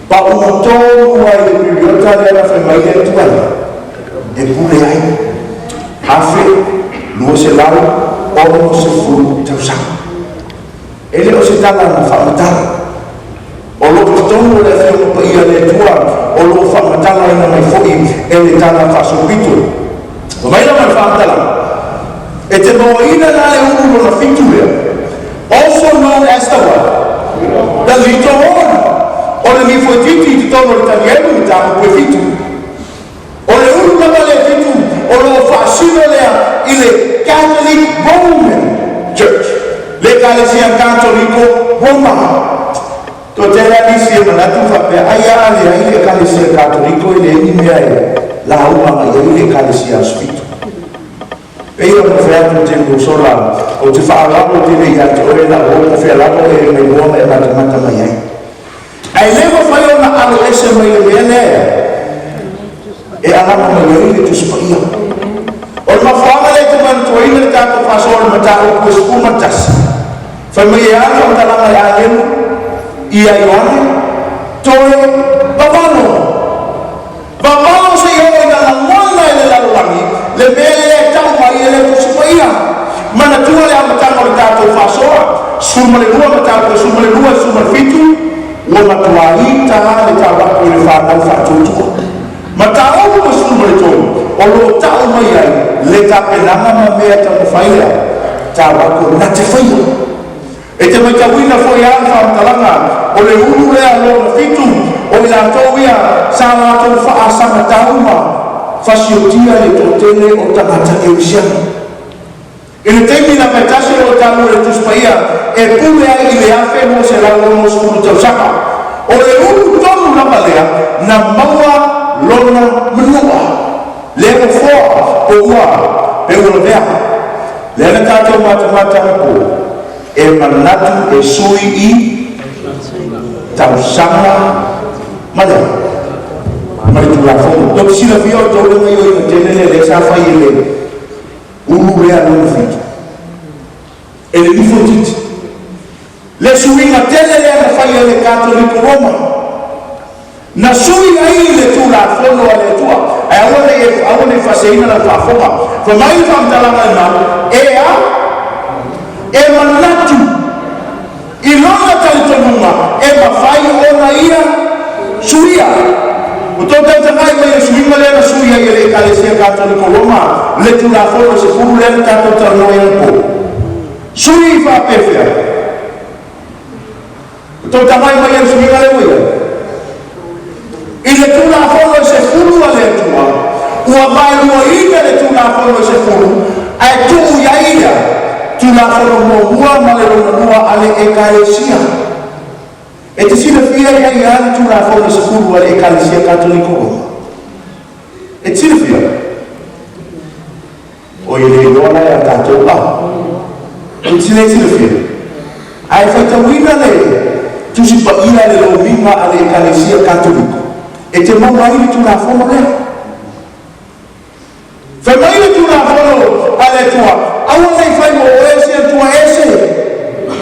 pau tonu ai le piriota lea na fai mai le Atua e pule ai. 1260 tausaga. E le o se tala na faamatala. O loo totonu o le afioga paia le Atua, o loo faamatala ina mai foi e le tala faasolopito. O mai la ma le faamatalaga, e te mauaina la le ulu lona fitu lea, also known as the what? The little horn. O le nifo itiiti i totonu o le Tanielu i tāmu e fitu. O le ulu lava le fitu O loo faasino lea i le Catholic Roman Church, le Ekalesia Katoliko Roma. Toatele lava nisi e manatu faapea, ai a leai le Ekalesia Katoliko e leai ni mea e lauga mai ai le Ekalesia Aso Fitu. Pei ona fai atu i le taimi ua sola, ou te faaaloalo tele ia te oe lau o po fea lava oe e mai mua ma e matamata mai ai. Ae le mafai ona alo ese mai le mea lea e alama mai ai le Tusi Paia. O le mafuaaga lea e te manatuaina le tatou faasoa o le mataupu e 11, fai mai e a le faamatalaga a le agelu ia Ioane, toe vavalo. Vavalo se i oo ina lagona e le lalolagi le mea lea e tau mai e le Tusi Paia. Manatua le amataga o le tatou faasoa, 12 mataupu e 12 e 17, ua matuā ita lava le tauapu i le fanau faatuatua. Mataupu e 13 o lo o tau mai ai le tapenaga ma mea e taumafai le tauapu na te faia. E te matauina foi lava le faamatalaga o le ulu lea lona fitu, o i latou ia sa latou faasagatau ma fasiotia le toatele o tagata kerisiano. I le taimi na faitasi o lo o taua e le Tusi Paia e pule ai i le 1260 tausaga, o le ulu tonu lava lea na maua lona manua, le nofoa po ua pe ua lavea. Lea na tatou matamata anapo e manatu e sui i tausaga ma le ma le Tulafono. Tou te silafia o tou le gaioiga tele lea lea sa fai e le ulu lea lona fitu e le lifotiti le suiga tele lea na fai e le Katoliko Roma na sui ai le Tulafono a le Atua. Ae aua nei aua nei faaseseina lau faafofoga. Fai mai le faamatalaga i mau e a e manatu i lona talitonuga e mafai ona ia suia. Ua tou tautagai mai i le suiga lea na sui ai e le Ekalesia Katoliko Roma le Tulafono e 10 lea na tatou talanoa ai anapo? Sui faapefea? Ua tou tagai mai i le suiga lea ua i ai? I le Tulafono e 10 a le Atua, ua vaeluaina le Tulafono e 10 ae tuu i ai ia Tulafono muamua ma le lona lua a le Ekalesia. E te silafia e ai lava le Tulafono e 10 a le Ekalesia Katoliko Roma? E te silafia? Oi, e le iloa la ia tatou a. E te le silafia? Ae faitauina le Tusi Paia le lomiga a le Ekalesia Katoliko, e te maua ai le Tulafono lea. Fai mai le Tulafono a le Atua, aua nei fai mo oe se Atua ese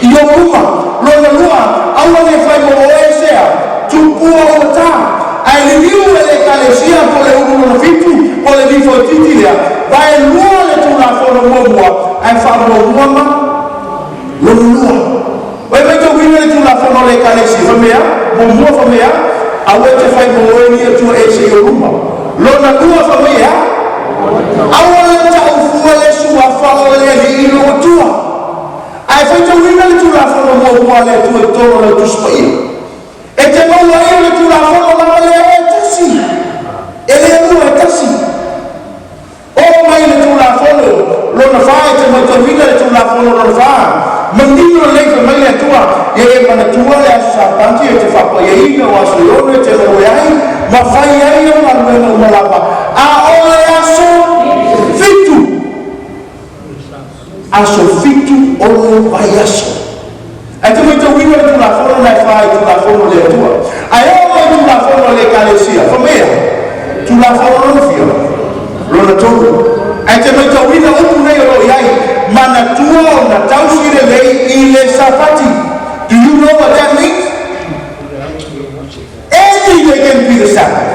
i ou luma. Lona lua, aua nei fai mo oe sea tupua ua ta. Ae liliu e le Ekalesia po le ulu lona fitu po le lifoititi lea, vaelua le Tulafono muamua ae faamuamua ma lona lua. Ua e matauina le Tulafono a le Ekalesia, fai mai a? Muamua fai mai a? Aua e te fai mo oe ni Atua ese i ou luma. Lona lua fai mai e a? Aua le taufua le suafa o le Alii i lou Atua. Ae faitauina le Tulafono muamua a le Atua i totonu o lau Tusi Paia. E te maua ai o le Tulafono lava lea e tasi. E le lua, e tasi. Oo mai i le Tulafono lona fa, e te matauina le Tulafono lona fa, manino lelei fai mai le Atua, Ia e manatua le aso Sapati e te faapaiaina o aso e ono e te laue ai ma fai ai au galuega uma lava, a o le aso fitu, aso fitu o le vaiaso. Ae te matauina le Tulafono na e fa i Tulafono a le Atua. Ae oo mai i Tulafono a le Ekalesia, fai mai e? Tulafono lona fia? Lona tolu. Ae te matauina upu nei o lo o i ai, Manatua ona tausi lelei i le Sapati. Do you know what that means? Any day can be the Sabbath.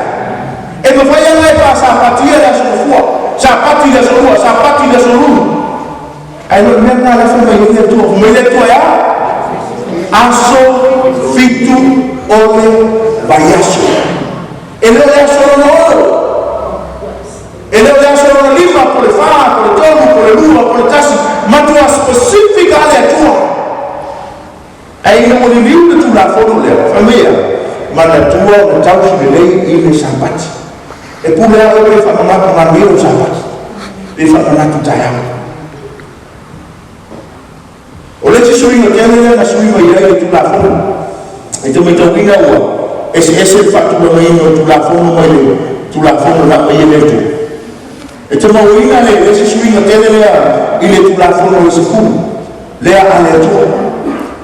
E mafai lava e faa-Sapatia le aso mafua, Sapati le aso lua, Sapati le aso lulu. Ae le o le mea lena la fai mai ai le Atua. Fai mai le Atua e a? Aso fitu o le vaiaso. E le o le aso lona ono. E le o le aso lona lima, po le fa, po le tolu, po le lua, po le tasi. Matua specific a le Atua. Ae ina ua liliu le Tulafono lea, fai mai a, Manatua ona tausi lelei i le Sapati. E pule lava oe pe faamagata manuia lou Sapati. Le faamanatu taeao. O le isi suiga tele lea na sui mai ai le Tulafono, e te matauina ua eseese le faatulagaina o Tulafono mai le Tulafono na aumai e le Atua. E te mauaina le isi suiga tele lea i le Tulafono o le Sefulu lea a le Atua.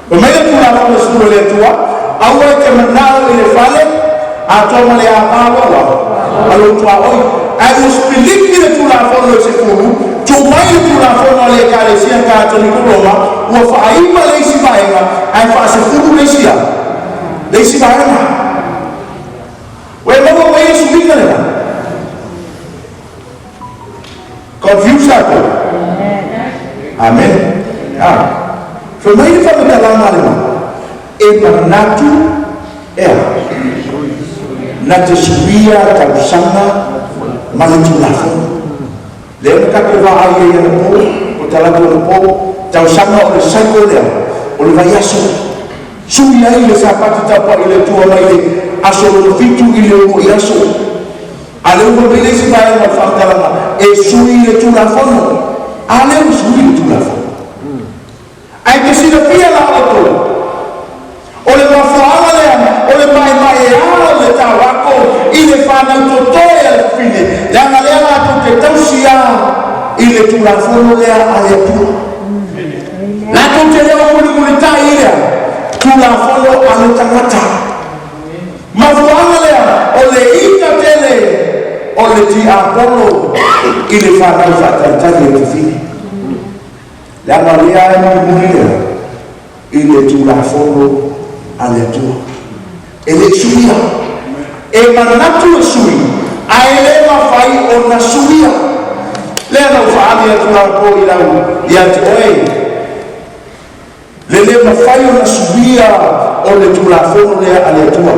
Fai mai le Tulafono o le Sefulu a le Atua, aua e te manao i le fale atoa ma le ava loa a lou tuaoi. Ae ua sipiliki le Tulafono o le Sefulu, tuu mai le Tulafono a le Ekalesia Katoliko Roma, ua faaiva le isi vaega ae faasefulu le isi le isi vaega. Ua e maua mai e suiga lena. Confuse tatou. Amen. Ah. Fai mai le faamatalaga lena, e manatu ea na te suia tausaga ma le Tulafono. Lea na tatou vaai ai anapo, o talaatu anapo, tausaga o le cycle lea, o le vaiaso. Sui ai le Sapati tapuai i le Atua mai le aso lona fitu i le uluai aso. A lea ua mai le isi vaega o le faamatalaga, e sui le Tulafono. A lea ua sui le Tulafono. Ae te silafia la outou, o le mafuaaga lea o le maemaea o le taurako i le fanau totoe a le fafine, leaga lea latou te tausi a i le Tulafono lea a le Atua. Latou te leo mulimulitai i lea Tulafono a le tagata. Mafuaaga lea o le ita tele o le tiapolo i le fanau faatalitali a le fafine, leaga lea e mulimuli lea i le Tulafono a le Atua. E le suia. E manatu e sui, ae le mafai ona suia. Lea na ou faaali atu lapo i lau ia te oe, le le mafai ona suia o le Tulafono lea a le Atua.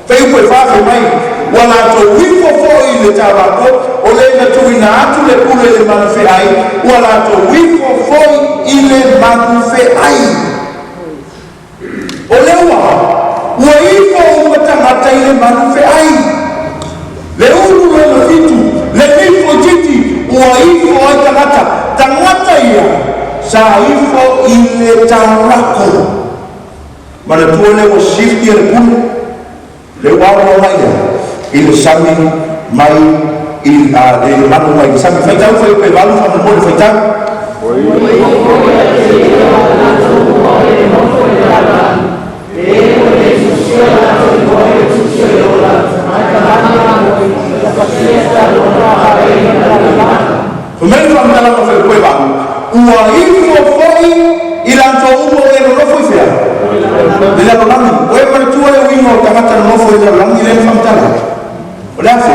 Fai upu e fa, fai mai, ua latou ifo foi i le taurako, o le na tuuina atu le pule i le manufeai, ua latou ifo foi i le manufeai. O le ua ifo uma tagata i le manufeai. Le ulu lona fitu, le nifo titi, ua ifo ai tagata. Tagata ia, sa ifo i le taurako. Manatua le ua shift ia le pule, le ua alo mai lea, i le sami mai i le manu mai le sami. Faitau fai pe valu faamolemole faitau. Fai mai le faamatalaga fai koe valu, ua ifo foi i latou uma o e nonofo i fea? Le lalolagi. O e manatua le uiga o tagata nonofo i le lalolagi lea na faamatala. O le afo?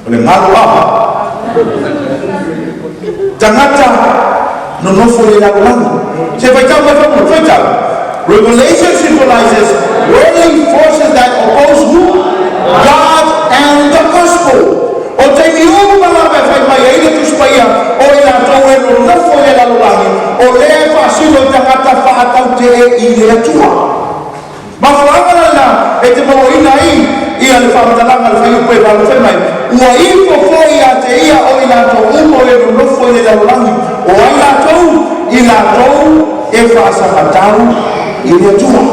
O le galo a. Tagata nonofo i le lalolagi. Se faitau mai faamolemole, faitau. Revelation symbolizes worldly forces that oppose who? God and the gospel. O taimi uma lava e fai mai ai le Tusi Paia o i latou e nonofo i le lalolagi, o lea e faasino i tagata faatautee i le Atua. Mafuaaga lena e te mauaina ai ia le faamatalaga le faiupu e valu fai mai, ua ifo foi ia te ia o i latou uma o le nonofo i le lalolagi. O ai latou? I latou e faasagatau i le Atua.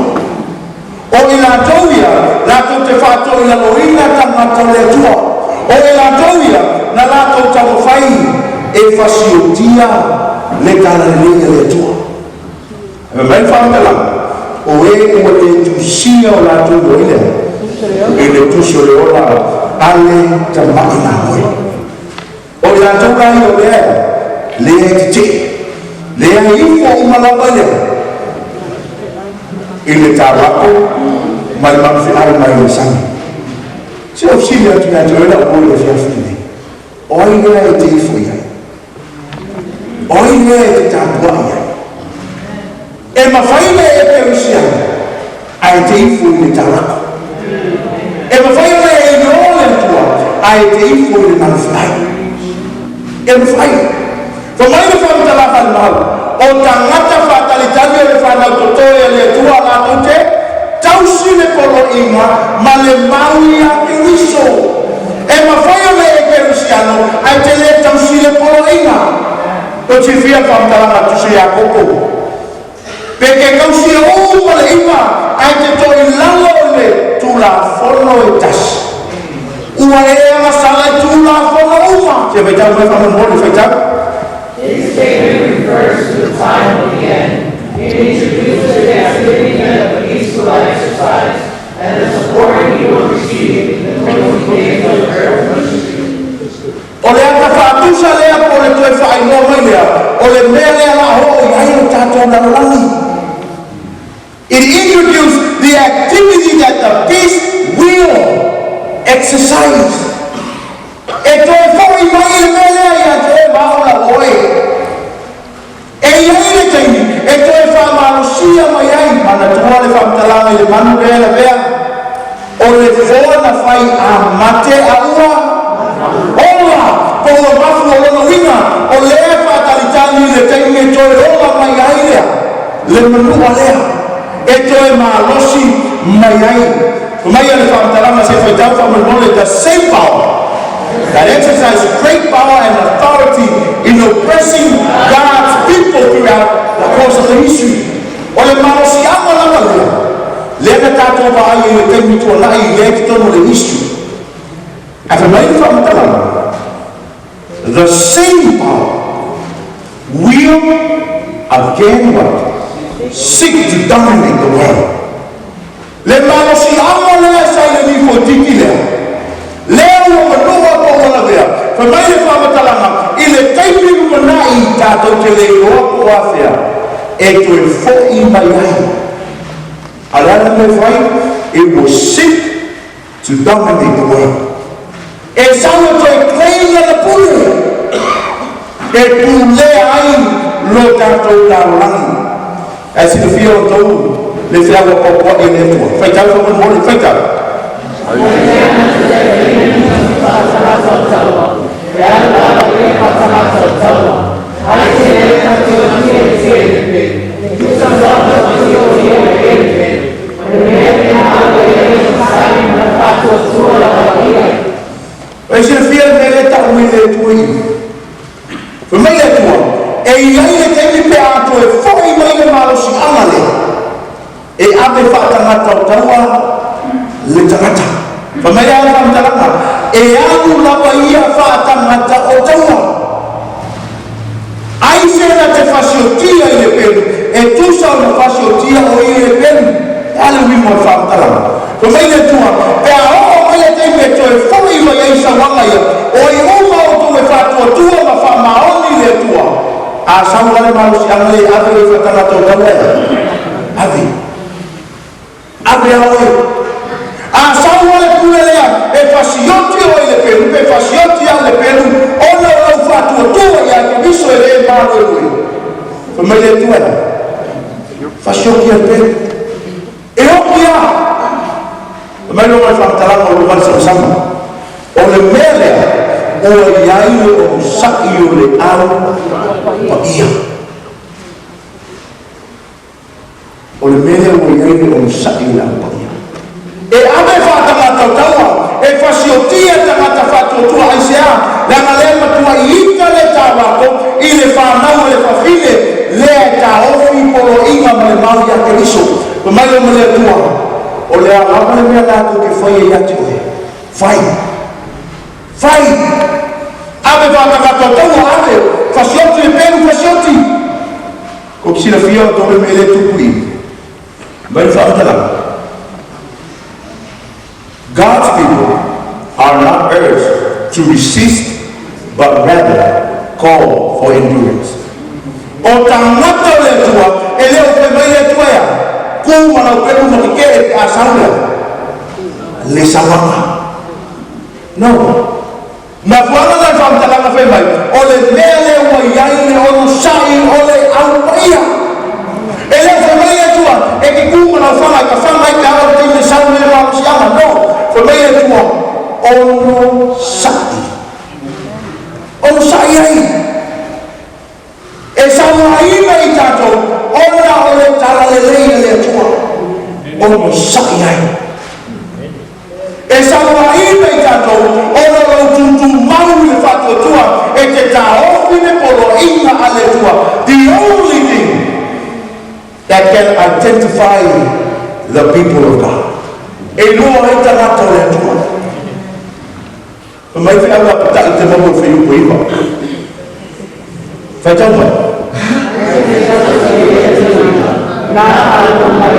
O i latou ia, latou te faatoilaloina tagata o le Atua. O i latou ia, na latou taumafai e fasiotia le talalelei a le Atua. E mai le faamatalaga, o e ua le tusia o latou igoa lea i le tusi o le ola a le Tamai Mamoe. O i latou la ia o lea, lea e tetee, lea e ifo uma lava lea i le taurako ma le manufeai mai le sami. Se o fesili atu ia te oe lau i le afiafi lenei, o ai lea e te ifo i ai? O ai lea e te tapuai ai? E mafai le e kerisiano, ae te ifo i le taurako. E mafai ona e iloa le Atua, ae te ifo i le manufeai. E mafai. Fa mai le faamatalaga a le mau, o tagata faatalitali o le fanau totoe a le Atua latou te tausi le poloiga ma le mau ia Keriso. E mafai ona e kerisiano ae te lē tausi le poloaiga. O silafia le faamatalaga tusi Iakopo, pe ke tausi uma le iva ae te toilalo i le tulafono e tasi, ua e agasala i tulafono uma. Se faitau mai faamolemole, faitau. This statement refers to the time of the end. It introduces the activity that the beast will exercise and the support he will receive in the closing days of earth's history. O le ata faatusa lea po o le toe faailoa mai lea o le mea lea la oo i ai o tatou lalolagi. It introduced the activity that the beast will exercise. E toe fo'i mai le mea lea ia te oe ma ola oe. E iai le taimi e toe faamalosia mai ai. Manatua le faamatalaga i le manu lea lavea. O le foa na fai a mate a ua ola po ua mafu o lona uiga o lea faatalitali le taimi e toe ola mai ai lea le manua lea e toe malosi mai ai. Mai le faamatalaga, se faitau faamolemole. The same power that exercised great power and authority in oppressing God's people throughout the course of the history. O le malosiaga lava lea, lea na tatou vaai i le taimi tuanai i lea totonu o le history. Ae fai mai le faamatalaga, the same power will again what? Seek to dominate the world. Le malosiaga lea sa i le nifotiki lea, lea ua manua po ua lavea. Fai mai le faamatalaga, i le taimi lumanai tatou te le iloa po o afea e toe fo'i mai ai. A le ala mea fai, it will seek to dominate the world. E sau e toe claim lana pule e pulea ai lo tatou lalolagi. Ae silafia o tou le feaua paopao'i e le Atua. Faitau faamolemole, faitau. E silafia le mea le tau i le Atua i. Fai mai le Atua, e iai le taimi pe a toe fo'i mai le malosiaga lea e ave faatagata o taua le tagata. Fai mai le faamatalaga, e alu lava ia faatagata o taua. Ai se na te fasiotia i le pelu, e tusa o na fasiotia o i le pelu. E ale uiga o le faamatalaga. Fai mai le Atua, pe a oo mai le taimi e toe fo'i mai ai sauaga ia, o i uma o tou e faatuatua ma faamaoni le Atua. A sau le malosiaga le ave o i faatagata o taua e. Ave. Ave a oe. A sau le pule lea e fasioti o i le pelu, pe fasioti au le pelu, ona o lau faatuatua ia Keriso e le maluelue. Fai mai le Atua e. Fasioti e pelu. E oki a. Fai mai loa le faamatalaga o luga le samasama. O le mea lea, ua iai le onosa'i o le au paia. O le mea lea ua iai le onosa'i o le au paia. E ave faatagata o taua, e fasiotia tagata faatuatua aisea, leaga lea matua ita le tāvako i le whanau le fafine, lea e tāofi poloiga ma le mau ia Keriso. Fai mai o ma le Atua, o le a lava le mea latou ke fai e ia te oe. Fai. Fai. Ave faatagata o taua, ave. Fasioti le pelu, fasioti. Ko silafia o tau le mea le tupu i. Mai le faamatalaga. God's people are not urged to resist, but rather call for endurance. O tagata o le Atua, e le o fai mai le Atua ia, ku ma lau pelu ma ke e pe a sau lea. Le sauaga. No. Mafuaga na faamatalaga fai mai, o le mea lea ua iai le onosa'i o le au paia. E le o fai mai le Atua, e ke ku ma lau faga, e ka faga ai pe a o le taimi sau le malosiaga. No. Fai mai le Atua, onosa'i. Onosa'i ai. E sauaina i tatou, ona o le talalelei a le Atua. Onosa'i ai. E sauaina i tatou, ona faailoaina a le Atua, the only thing that can identify the people of God, e iloa ai tagata o le Atua. Fai mai feau a pata'i te maua i fuaiupu 9. Faitau mai. Na faalogo mai.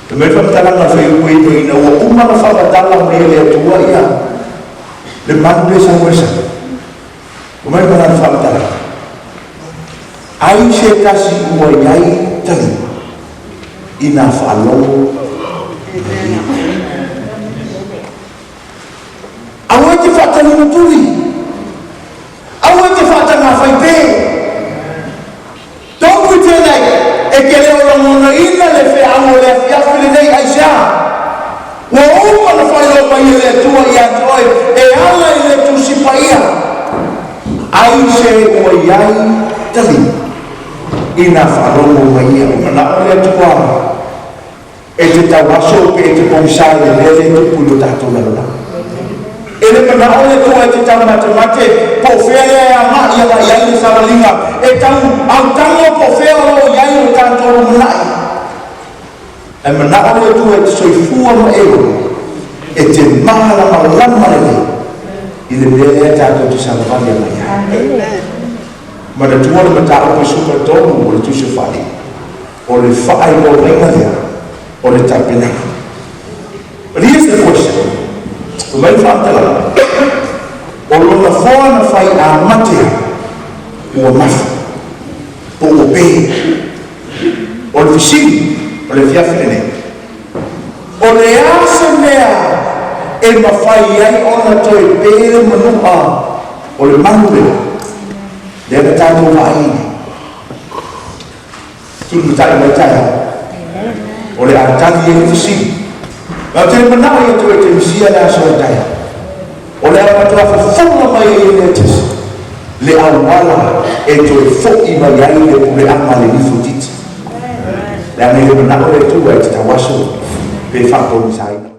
Fai mai faamatalaga fuaiupu 9, ina ua uma na faamatala mai e le Atua ia le manu le sau ai sau. Mai ma lana faamatalaga. Ai se tasi ua i ai talima ina faalogo. Aua e te faatalima tuli. Aua e te faatagafai pe. Don't pretend like e ke le o lagonaina le feau o le afiafi lenei. Aisea? Ua uma na faailoa mai e le Atua ia te oe e ala i le Tusi Paia. Ai se ua i ai talima ina faalogo mai ia. O manao le Atua e te tauaso pe e te pogisā i le mea le tupu i lo tatou lalolagi. E le manao le Atua e te taumatemate po o fea lea e aga'i aga'i ai le savaliga e tau autago po o fea o loo i ai o tatou lumanai. Ae manao le Atua e te soifua ma e e te malamalama lelei i le mea lea tatou te savavali agai ai. Manatua le mataupu 13 o le Tusi o Faaliga, o le faailoaina lea o le tapenaga. But here's the question. Fai mai le faamatalaga, o lona foa na fai amatea ua mafu po ua pe. O le fesili o le afiafi lenei, o le a se mea e mafai ai ona toe pe le manu'a o le manu lea lea na tatou vaai nei? Tulimata'i mai taeao o le a tali ai le fesili. Ma ou te le manao ia toe te misia le aso o taeao. O le a matuā fofoga mai ai e le tesi le auala e toe fo'i mai ai le puleaga le nifotiti. Leaga i le manao le Atua e te tauaso pe faapogisaina.